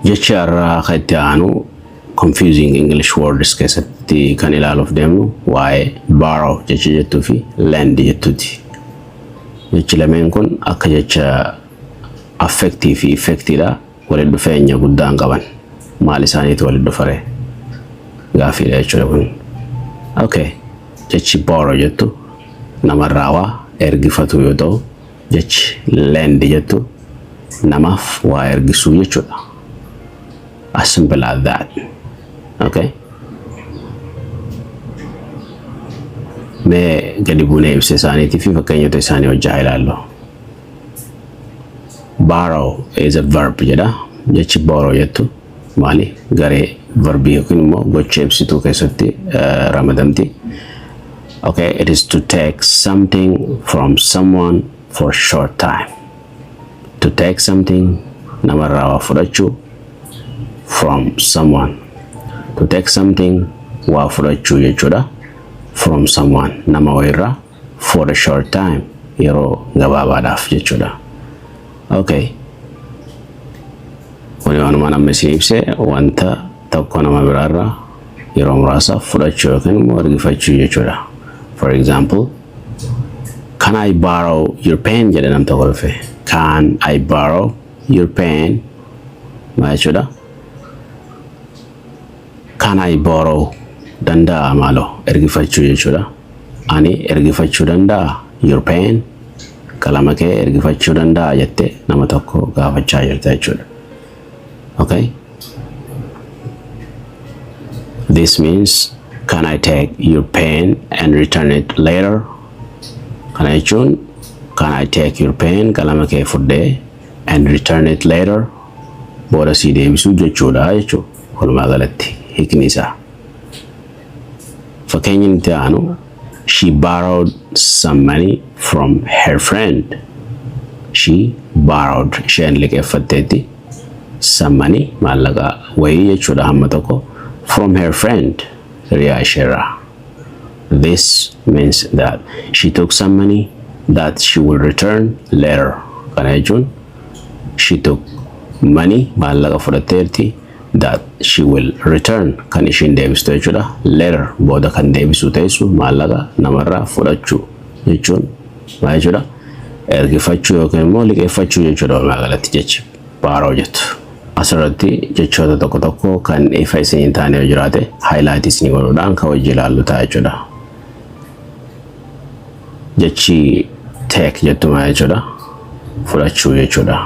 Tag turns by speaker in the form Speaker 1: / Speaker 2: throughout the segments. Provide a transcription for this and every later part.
Speaker 1: Jechi har'aa kan itti aanu confusing English words keessatti kan ilaaluuf deemnu waa'ee borrow jecha jettuu fi lend jettuuti. Jechi lameen kun akka jecha affectii fi effectiidha, walitti dhufeenya guddaa hin qaban. Maal isaaniitu walitti dhufare? Gaaffiidha jechuudha kun. Okay. Jechi borrow jettu namarraa waa ergifatu yoo ta'u, jechi lend jettu namaaf waa ergisuu jechuudha. As simple as that. Okay. Mee gadi buunee ibsa isaaniitii fi fakkeenyota isaanii hojjaa haa ilaallu. Borrow is a verb jedha. Jechi borrow jettu maali? Garee verbii yookiin immoo gocha ibsituu keessatti ramadamti. Okay, it is to take something from someone for short time. To take something, namarraa waa fudhachuu, from someone. To take something, waa fudhachuu jechuudha. From someone, nama wayirraa, for a short time, yeroo gabaabaadhaaf jechuudha. Okay. Kuni waanuma namni isin ibse, wanta tokko nama biraarraa yeroo muraasaaf fudhachuu yookiin immoo ergifachuu jechuudha. For example, "Can I borrow your pen?" jedhe nam tokko dhufe. "Can I borrow your pen?" Maal jechuudha? Can I borrow, danda'a maaloo ergifachuu jechuudha. Ani ergifachuu danda'a, your pen, qalama kee ergifachuu danda'a jettee nama tokko gaafachaa jirta jechuudha. Okay? This means, "Can I take your pen and return it later?" Kana jechuun, can I take your pen, qalama kee fudhee, and return it later, booda sii deebisuu jechuudha jechuudha. Walumaa galatti hiikni isaa. Fakkeenyi itti aanu, she borrowed some money from her friend. She borrowed, isheen liqeeffatteetti, some money, maallaqa wayii jechuudha, hamma tokko, from her friend, hiriyaa isheerraa. This means that she took some money that she will return later. Kana jechuun, she took money, maallaqa fudhatteerti, that she will return, kan ishiin deebistu jechuudha. Later, booda kan deebisu teessu. Maallaqa namarraa fudhachuu jechuun maal jechuudha? Ergifachuu yookiin immoo liqeeffachuu jechuudha walumaa galatti jechi borrow jettu. Asirratti jechoota tokko tokko kan ifa isin hin taane yoo jiraate, highlight isinii godhuudhaan kan hojii ilaallu ta'a jechuudha. Jechi take jettu maal jechuudha? Fudhachuu jechuudha.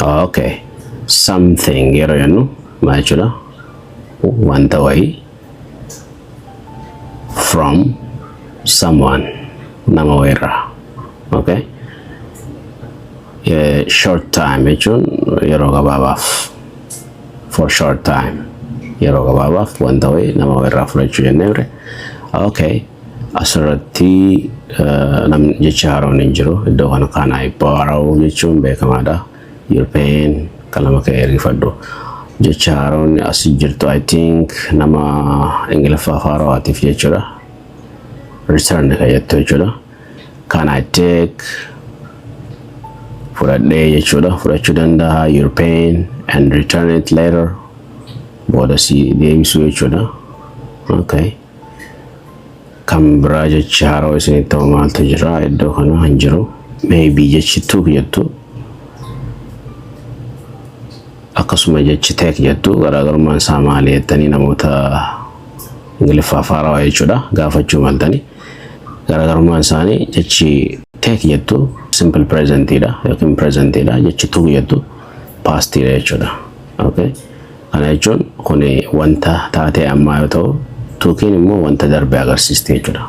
Speaker 1: Okay. Something yeroo jennu maal jechuudha? Wanta wayii, from someone, nama wayirraa. Okay. Short time jechuun yeroo gabaabaaf. For short time, yeroo gabaabaaf wanta wayii nama wayirraa fudhachuu jennee ture. Okay. Asirratti namni jecha haaroon hin jiru. Iddoo kana can I borrow jechuun beekamaadha. Your pen, qalama kee ergifadhu. Jecha haaroon as jirtu, I think nama Ingiliffaa haarawaatiif jechuudha. Return kan jettu jechuudha. Can I take, fudhadhee jechuudha. Fudhachuu danda'a, your pen and return it later, booda si deebisuu jechuudha. Okay. Kan biraa jechi haaroo isinitti ta'u maaltu jira? Iddoo kana hin jiru. Maybe jechi took jettu akkasuma jechi take jettu garaagarummaan isaa maali jettanii namoota Ingiliffaaf haarawaa jechuudha gaafachuu maltanii. Garaagarummaan isaanii, jechi take jettu simple presentidha yookiin presentidha, jechi took jettu pastidha jechuudha. Okay. Kana jechuun kuni wanta taatee ammaa yoo ta'u, tookiin immoo wanta darbe agarsiisti jechuudha.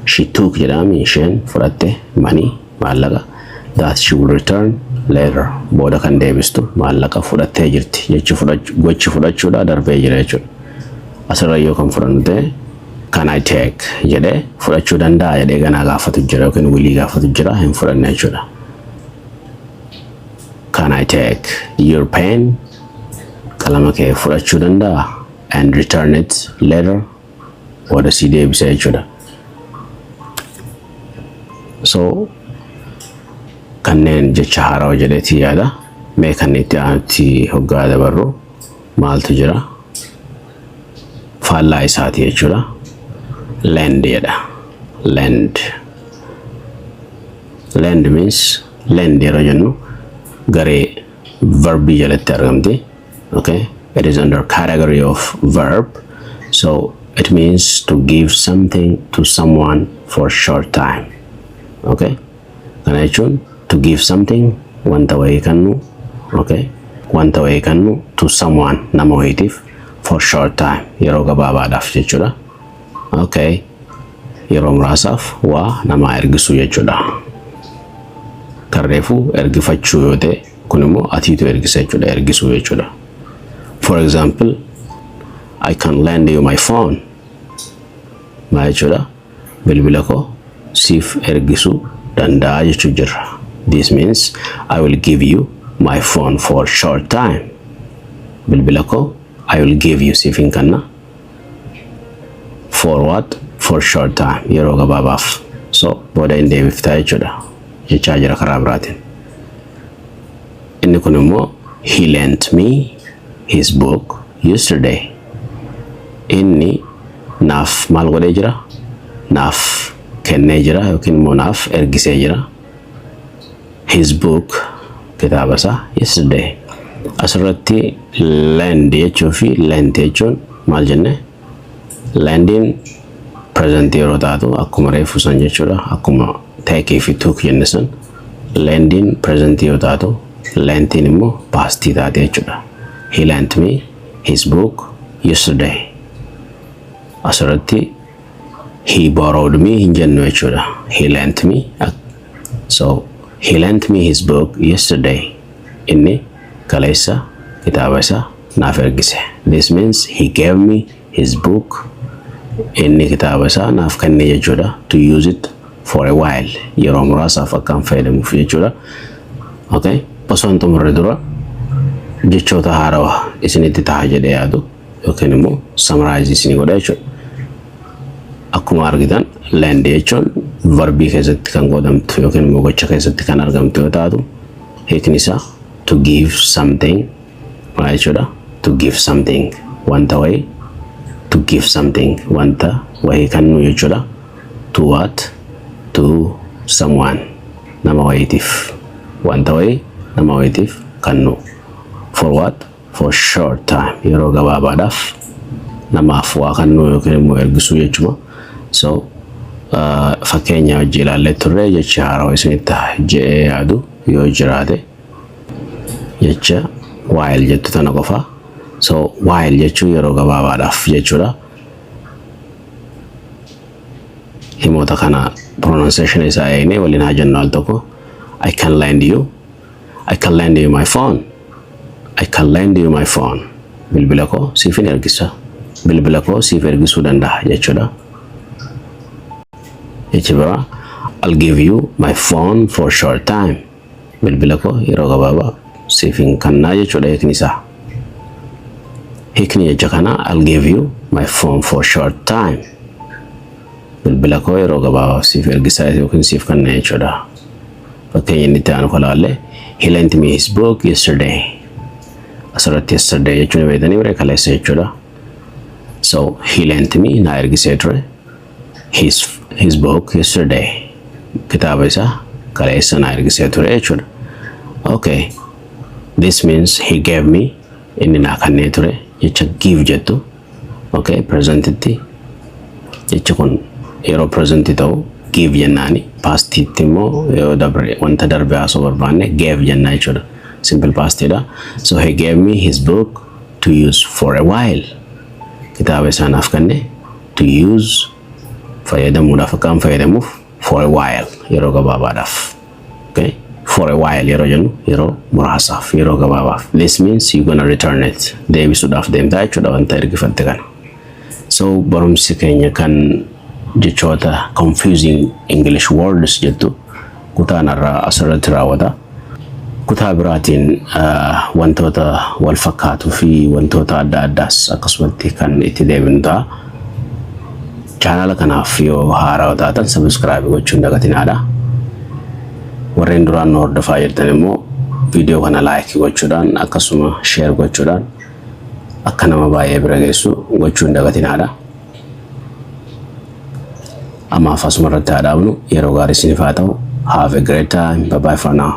Speaker 1: She took jedhami, isheen fudhatte, money, maallaqa, that she will return later, booda kan deebistu maallaqa fudhattee jirti jechi. Gochi fudhachuudha darbee jira jechuudha. Asirra yoo kan fudhannu ta'e, can I take jedhee fudhachuu danda'a jedhee ganaa gaafatu jira yookiin willii gaafatu jira, hin fudhanne jechuudha. Can I take your pen, qalama kee fudhachuu danda'a, and return it later, booda sii deebisa jechuudha. So kana jechuun, can I take your pen Kanneen jecha haarawa jedheetii yaada. Mee kan itti aanutti hoggaa dabarru maaltu jira? Faallaa isaati jechuudha. Lend jedha. Lend. Lend means, lend yeroo jennu garee verbii jalatti argamti. Okay? It is under category of verb. So it means to give something to someone for short time. Okay? Kana jechuun to give something, wanta wayii kennu, okay? Wanta wayii kennu, to someone, nama wayiitiif, for short time, yeroo gabaabaadhaaf jechuudha. Okay? Yeroo muraasaaf waa namaa ergisuu jechuudha. Tarreefuu ergifachuu yoo ta'e, kun immoo atiitu ergisa jechuudha, ergisuu jechuudha. For example, "I can lend you my phone." Maal jechuudha? Bilbila koo siif ergisuu danda'a jechuu jirra. This means I will give you my phone for short time. Bilbila koo I will give you, siif hin kenna. For what? For short time. Yeroo gabaabaaf. So booda hin deebiftaa jechuudha. Jechaa jira karaa biraatiin. Inni kun immoo he lent me his book yesterday. Inni naaf maal godhee jira? Naaf kennee jira yookiin immoo naaf ergisee jira. His book, kitaaba isaa, yesterday. Asirratti lend jechuu fi lent jechuun maal jenne? Lendiin present yeroo taatu, akkuma reefu san jechuudha. Akkuma take fi took jenne san, lendiin present yoo taatu, lentiin immoo pastii taate jechuudha. He lent me his book yesterday. Asirratti he borrowed me hin jennu jechuudha. He lent me. So he lent me his book yesterday. Inni kaleessa kitaaba isaa naaf ergise. This means he gave me his book. Inni kitaaba isaa naaf kenne jechuudha. To use it for a while. Yeroo muraasaaf akkaan fayyadamuuf jechuudha. Okay. Osoo hin xumurre dura jechoota haarawaa isinitti ta'a jedhee yaadu yookiin immoo summarize isinii godha jechuudha. Akkuma argitan, lend jechuun verbii keessatti kan godhamtu yookiin immoo gocha keessatti kan argamtu yoo taatu, hiikni isaa to give something maal jechuudha? To give something, wanta wayii, to give something, wanta wayii kennuu jechuudha. To what? To someone, nama wayiitiif, wanta wayii nama wayiitiif kennuu. For what? For short time, yeroo gabaabaadhaaf namaaf waa kennuu yookiin immoo ergisuu jechuudha. So fakkeenya hojii ilaallee turre. Jecha haarawaa isinitti jedhee yaadu yoo jiraate, jecha while jettu tana qofa. So while jechuun yeroo gabaabaadhaaf jechuudha. Himoota kana pronunciation isaa eegnee waliin haa jennu al tokko. I can lend you. I can lend you my phone. I can lend you my phone. Bilbila koo siifin ergisa. Bilbila koo siif ergisuu danda'a jechuudha. Jechi biraa, I'll give you my phone for short time. Bilbila koo yeroo gabaabaa siifin kennaa jechuudha hiikni isaa. Hiikni jecha kanaa, I'll give you my phone for short time. Bilbila koo yeroo gabaabaaf siif ergisaa yookiin siif kenna jechuudha. Fakkeenya inni itti aanu kalaallee, he lent me his book yesterday. Asirratti yesterday jechuun beektanii bire, kaleessa jechuudha. So he lent me, naa ergisee ture, his book yesterday. Kitaaba isaa kaleessa naa ergisee ture jechuudha. Okay. This means he gave me, inni naa kennee ture, jecha give jettu. Okay, presentitti jechi kun yeroo presentii ta'u give jennaani, pastiitti immoo yoo dabre, wanta darbe haasoo barbaanne, gave jennaa jechuudha. Simple pastiidha. So he gave me his book to use for a while. Kitaaba isaa naaf kenne, to use, fayyadamuudhaaf, akkaan fayyadamuuf, for a while, yeroo gabaabaadhaaf. Okay? For a while yeroo jennu yeroo muraasaaf, yeroo gabaabaaf. This means you gonna return it. Deebisuudhaaf deemtaa jechuudha wanta ergifatte kana. So barumsi keenya kan jechoota confusing English words jettu kutaan irraa asirratti raawwata. Kutaa biraatiin wantoota wal fakkaatuu fi wantoota adda addaas akkasumatti kan itti deebinu ta'a. Chaanala kanaaf yoo haarawaa taatan, subscribe gochuun dagatinaadha. Warri Warreen duraan nu hordofaa jirtan immoo viidiyoo kana like gochuudhaan, akkasuma share gochuudhaan akka nama baay'ee bira geessu gochuu hin dagatinaadha. Ammaaf asuma irratti haa dhaabnu. Yeroo gaarii isiniif haa ta'u. Have a great time. Bye bye for now.